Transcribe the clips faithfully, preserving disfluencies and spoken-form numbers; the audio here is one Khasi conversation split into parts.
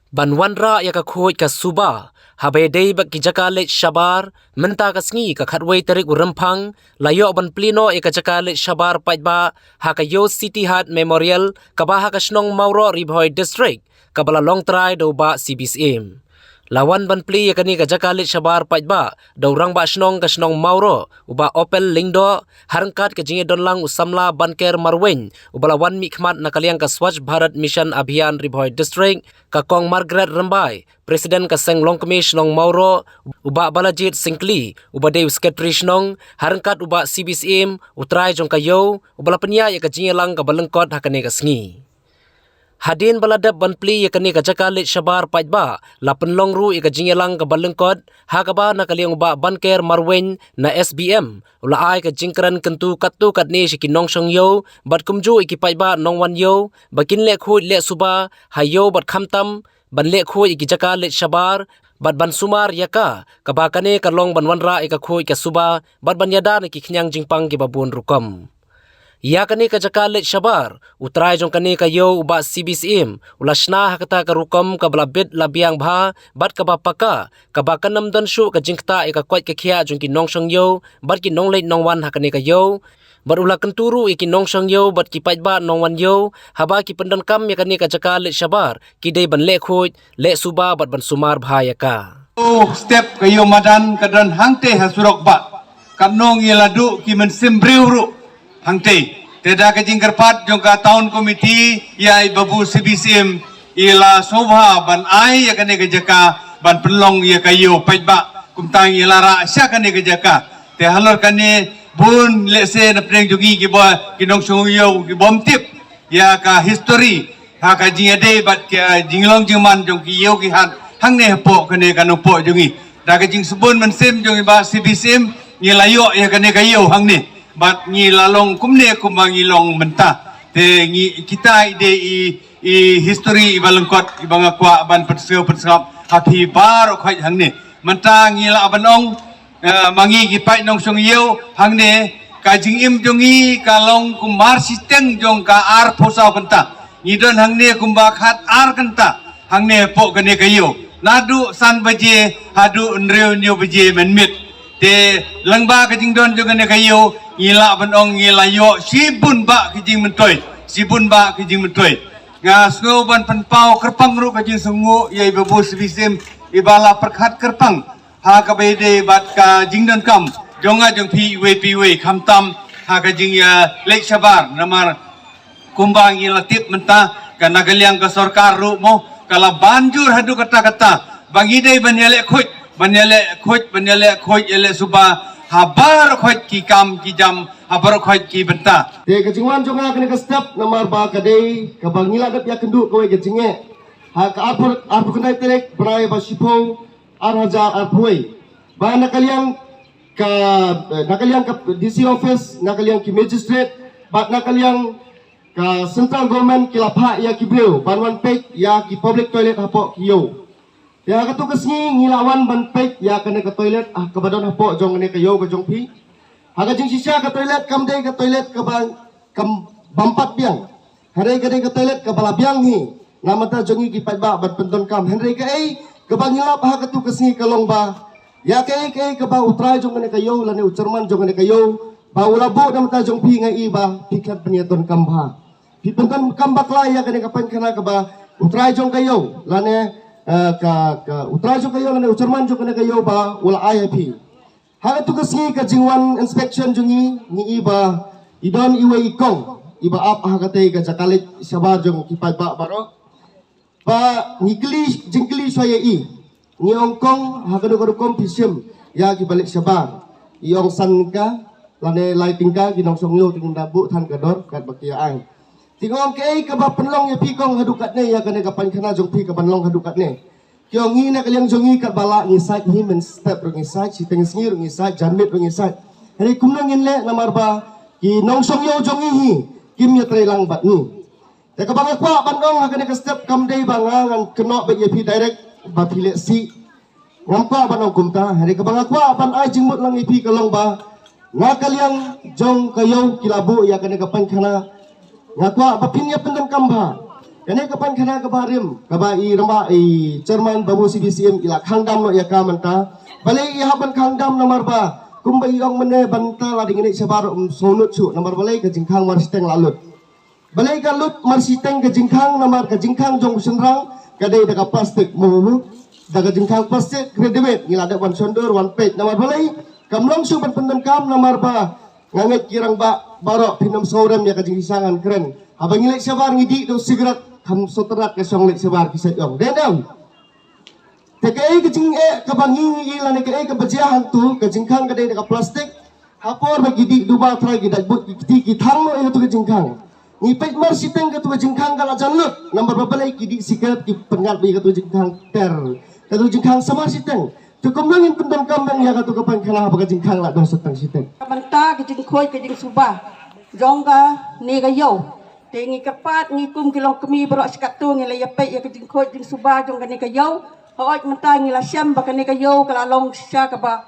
Ban wanrah ïa ka khuid ka suba haba ïadei bad ki jaka leit shabar, mynta ka sngi ka khatwei tarik u Rymphang la ïoh ban plie noh ïa ka jaka leit shabar paidbah ha ka Ïew City Heart Memorial kaba ha ka shnong Mawroh, Ri Bhoi District, kaba la long trai da u Bah C B Syiem. La wan ban plie ïa kane ka jaka leit shabar paidbah da u Rangbah Shnong ka shnong Mawroh, u Bah Opel Lyngdoh, ha ryngkat ka jingïadon lang u samla Banker Marwein uba la wan mihkhmat na ka liang ka Swachh Bharat Mission Abhiyan Ri Bhoi District, ka Kong Margaret Rymbai, President ka Seng Longkmie Shnong Mawroh, u Bah Balajied Syngkli uba dei u Secretary Shnong, ha ryngkat u Bah C B Syiem, u trai jong ka Ïew, uba la pynïaid ïa ka jingïalang kaba lyngkot ha kane ka sngi. Hadien ba la dep ban plie ïa kane ka jaka leit shabar paidbah, la pynlong ruh ïa ka jingïalang kaba lyngkot ha kaba na ka liang u Bah Banker Marwein na S B M u la ai ka jingkren kyntu katto katne sha ki nongshong ïew bad kumjuh ïa ki paidbah nongwan ïew ba kin leh khuid leh suba ha ïew bad khamtam ban leh khuid ïa ki jaka leit shabar bad ban sumar ïa ka, kaba kane ka long ban wanrah ïa ka khuid ka suba bad ban ïada na ki khñiang jingpang kiba bun rukom. Ïa kane ka jaka leit shabar, u trai jong kane ka Ïew u Bah C B Syiem u la shna ha kata ka rukom kaba la bit la biang bha bad kaba paka, kaba kan ym don shuh ka jingktah ïa ka koit ka khiah jong ki nongshong ïew bad ki nongleit nongwan ha kane ka ïew. Bad u la kyntu ruh ïa ki nongshong ïew bad ki paidbah nongwan ïew haba ki pyndonkam ïa kane ka jaka leit shabar, ki dei ban leh khuid leh suba bad ban sumar bha ïa ka. Step ka Ïew Madan ka don hangtei ha surok bah. Katno ngi la duh ki mynsiem briew ruh hangtei. Te da ka jingkyrpad jong ka Town Committee ïa i Babu C B Syiem, i la sngewbha ban ai ïa kane ka jaka ban pynlong ïa ka ïew paidbah. Kumta ngi la rah sha kane ka jaka. Te halor kane bun lehse na pdeng jong ngi kiba, ki nongshong ïew kibym tip ïa ka history ha ka jingïadei bad ka jinglong jingman jong ki ïew ki hat hangne hapoh kane ka Nongpoh jong ngi. Da ka jingsbun mynsiem jong i Bah C B Syiem ngi la ïoh ïa kane ka ïew hangne bad ngi la long kumne kumba ngi long mynta. Te ngi, kita i dei i, i history iba lyngkot iba nga kwah ban pynsngew pynsngap ha phi baroh khoit hangne. Mynta ngi la ban ong, eh, ma ngi ki paid nongshong ïew hangne, ka jingim jong ngi ka long kumba shiteng jong ka arphew saw kynta. Ngi don hangne kumba khat ar kynta hangne hapoh kane ka ïew. Naduh san baje haduh hynriew hynñiew baje mynmiet. Te lyngba ka jingdon jong kane ka ïew ngi lah ban ong ngi la ïoh shibun bah ki jingmyntoi, shibun bah ki jingmyntoi. Nga sngew ban pynpaw kyrpang ruh ka jingsngewnguh ïa i Babu C B Syiem iba la pyrkhat kyrpang ha kaba ïadei bad ka jingdonkam jong nga jong phi iwei pa iwei, khamtam ha ka jingïaleit shabar. Namar kumba ngi la tip mynta, ka na ka liang ka sorkar ruh mo ka la ban jur haduh katta katta ba ngi dei ban ïaleh khuid, ban ïaleh khuid, ban ïaleh khuid, ïaleh suba ha baroh khoit ki kam ki jam, ha baroh khoit ki bynta. Te ka jingwan jong nga kane ka step namar ba ka dei kaba ngi la dep ïakynduh kawei ka jingeh ha ka arphew, arphew khyndai tarik bnai ba shiphew, ar hajar arphew wei. Ba na ka liang ka, eh, na ka liang ka D C office, na ka liang ki magistrate bad na ka liang ka central government ki la phah ïa ki briew ban wan peit ïa ki public toilet hapoh ki ïew. Te ha katu ka sngi ngi la wan ban peit ïa kane ka toilet, ah, kaba don hapoh jong kane ka ïew ka jong phi. Ha ka jingshisha ka toilet kam dei ka toilet kaba, kam bym pat biang. Hynrei ka dei ka toilet kaba la biang hi na bynta jong ngi ki paidbah ban pyndonkam. Hynrei kaei kaba ngi lap ha katu ka sngi ka long ba ïa kaei kaei kaba u trai jong kane ka ïew lane u chairman jong kane ka ïew ba u la buh na bynta jong phi, nga i ba phi khlem pynïadonkam bha. Phi pyndonkam bakla ïa kane ka painkhana kaba u trai jong ka ïew lane, eh, ka, ka u trai jong ka ïew lane u chairman jong kane ka ïew ba u la ai ha phi. Ha katu ka sngi ka jingwan inspection jong ngi, ngi i ba i don iwei i kong iba ap ha katei ka jaka leit shabar jong ki paidbah baroh. Ba ngi kylli, jingkylli shuwa ïa i, ngi ong kong, ha kano kano ka rukom phi shim ïa kiba leit shabar? I ong san tyngka lane lai tyngka, ki nongshong ïew te ngin da buh than ka dor katba ki ïa ai. Te nga ong kaei kaba pynlong ïa phi kong haduh katne ïa kane ka painkhana jong phi kaban long haduh katne? Ki ong ngi na ka liang jong ngi katba lah ngi sait, hi mynstep ruh ngi sait, shiteng sngi ruh ngi sait, janmiet ruh ngi sait. Hynrei kumno ngin leh namar ba ki nongshong ïew jong ngi hi kim ïatreilang bad ngi. Te kaba nga kwah ban ong ha kane ka step kam dei ba nga ngan kynnoh beit ïa phi direct ba phi leh sih. Ngam kwah ban ong kumta, hynrei kaba nga kwah ban ai jingmut lang ïa phi ka long ba na ka liang jong ka ïew ki la buh ïa kane ka painkhana. Nga kwah ba phin ïa pyndonkam bha. Kane ka pynkhana kaba rim, kaba i rangbah i chairman Babu C B C M i la khang dam noh ïa ka mynta. Balei i hap ban khang dam? Namar ba kumba i ong mynne, mynta la dang ïa leit shabar, um sngewnud shuh, namar balei? Ka jingkhang marshiteng la lut. Balei ka lut marshiteng ka jingkhang? Namar ka jingkhang jong u shynrang ka dei da ka plastik, mo mo. Da ka jingkhang plastik readymade, ngi la dep wan shon dur, wan peit. Namar balei? Kam long shuh ban pyndonkam, namar ba nga ngeit ki rangbah baroh phin ym sngewrem ïa ka jingshisha ngan kren. Haba ngi leit shabar ngi dih da u sigaret, kam sngewtynnat ka shong leit shabar, ki sa ong. Dei ne em? Te kaei ka jingeh kaba ngi ngi lane kaei kaba jia hangtu? Ka jingkhang ka dei da ka plastik. Ha por ba ki dih duba, trai ki dait bud ki kti, ki thang noh ïa katu ka jingkhang. Ngi peit marshiteng, katu ka jingkhang ka la jan lut. Namar ba balei? Ki dih sigaret, ki pynngat ba ïa katu ka jingkhang ter, katu ka jingkhang sa marshiteng. Te kumno ngin pyndonkam biang ïa katu ka pynkhana haba ka jingkhang la don sa tang shiteng? Ka bynta ka jingkhuid ka jingsuba jong kane ka ïew, te ngi kyrpad, ngi kum ki longkmie baroh shi katto ngi la ïa peit ïa ka jingkhuid jingsuba jong kane ka ïew. Hooid, mynta ngi la shem ba kane ka ïew ka la long shisha kaba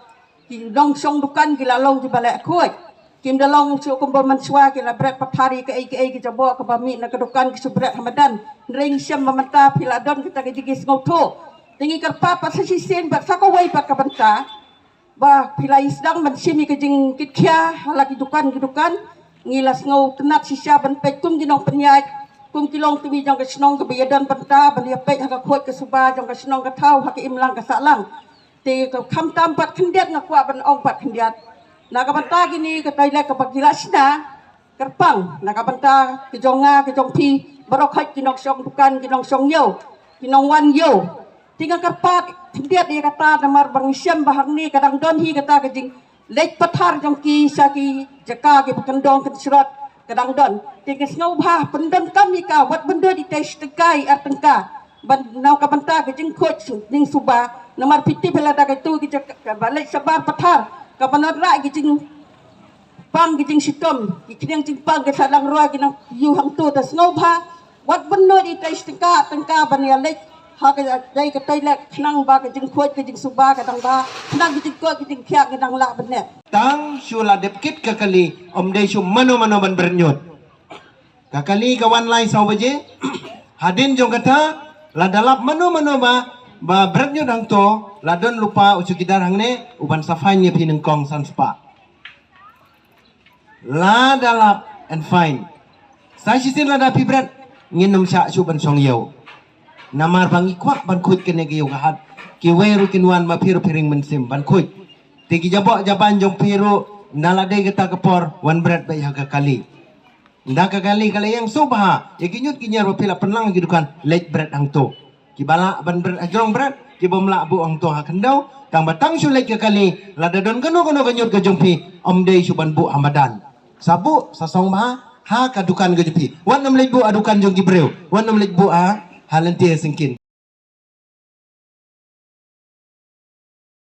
ki nongshong dukan ki la long kiba leh khuid. Kim da long shuh kumba mynshuwa ki la bret pathar ïa kaei kaei ki jaboh kaba mih na ka dukan, ki shu bret ha madan. Hynrei ngi shem ba mynta phi la don kata ka jingïasngewthuh. Te ngi kyrpad pat sa shisien bad sa kawei pat ka bynta ba phi la ïasdang ban shim ïa ka jingkitkhia ha la ki dukan ki dukan. Ngi la sngewtynnat shisha ban peit kum ki nongpynïaid, kum ki longkmie jong ka shnong kaba ïadon bynta ban ïa peit ha ka khuid ka suba jong ka shnong ka thaw, ha ka imlang ka sahlang. Te ka khamtam pat khyndiat, nga kwah ban ong pat khyndiat, na ka bynta kine ka toilet kaba ki la shna, kyrpang na ka bynta ka jong nga ka jong phi baroh khoit, ki nongshong dukan, ki nongshong ïew, ki nongwan ïew. Te nga kyrpad khyndiat ïa kata, namar ba ngi shem ba hangne ka dang don hi kata ka jingleit pathar jong ki sha ki jaka kiba kyndong kynshrot, ka dang don. Te nga sngewbha pyndonkam ïa ka, wat ban dei tei shi tyngka ar tyngka ban na ka bynta ka jingkhuid jingsuba. Namar phi tip, lada katu ki jaka kaba leit shabar pathar kaba wanrah ki jing pang ki jingshitom, ki khñiang jingpang ki sa dang roi ki nang ïoh hangto. Te sngewbha wat ban nud ïa tei shi tyngka tyngka ban ïa leit ha ka dei ka toilet khnang ba ka jingkhuid ka jingsuba ka dang bha, khnang ka jingkhuid ka jingkhiah ka dang lah bniah. Tang shu la dep kit ka kali, ym dei shu mano mano ban bret ñiut. Ka kali ka wan lai saw baje. Hadien jong kata, lada lap mano mano ba ba bret ñiut hangto, la don lypa u chowkidar hangne u ban sa fine ïa phi nyngkong san spah. Lada lap and fine. Sa shisien lada phi bret, ngin ym shah shuh ban shong ïew. Namar ba ngi kwah ban khuid kane ka ïew ka hat. Kiwei ruh kin wan, ma phi ruh phi ring mynsiem ban khuid. Te ki jaboh jaban jong phi ruh, na la dei kata ka por, wan bret beit ha ka kali. Nda ka kali ka la ïeng sngewbha ïa ki ñiut ki ñiar ba phi la pynlang ha ki dukan, leit bret hangto. Kiba lah ban bret ha jrong bret, kibym lah buh hangto ha khyndew. Tang ba tang shu leit ka kali, lada don kano kano ka ñiut ka jong phi, ym dei shu ban buh ha madan. Sa buh sa sngewbha ha ka dukan ka jong phi. Wat nym leit buh ha dukan jong ki briew, wat nym leit buh ha ha lynti ha syngkien.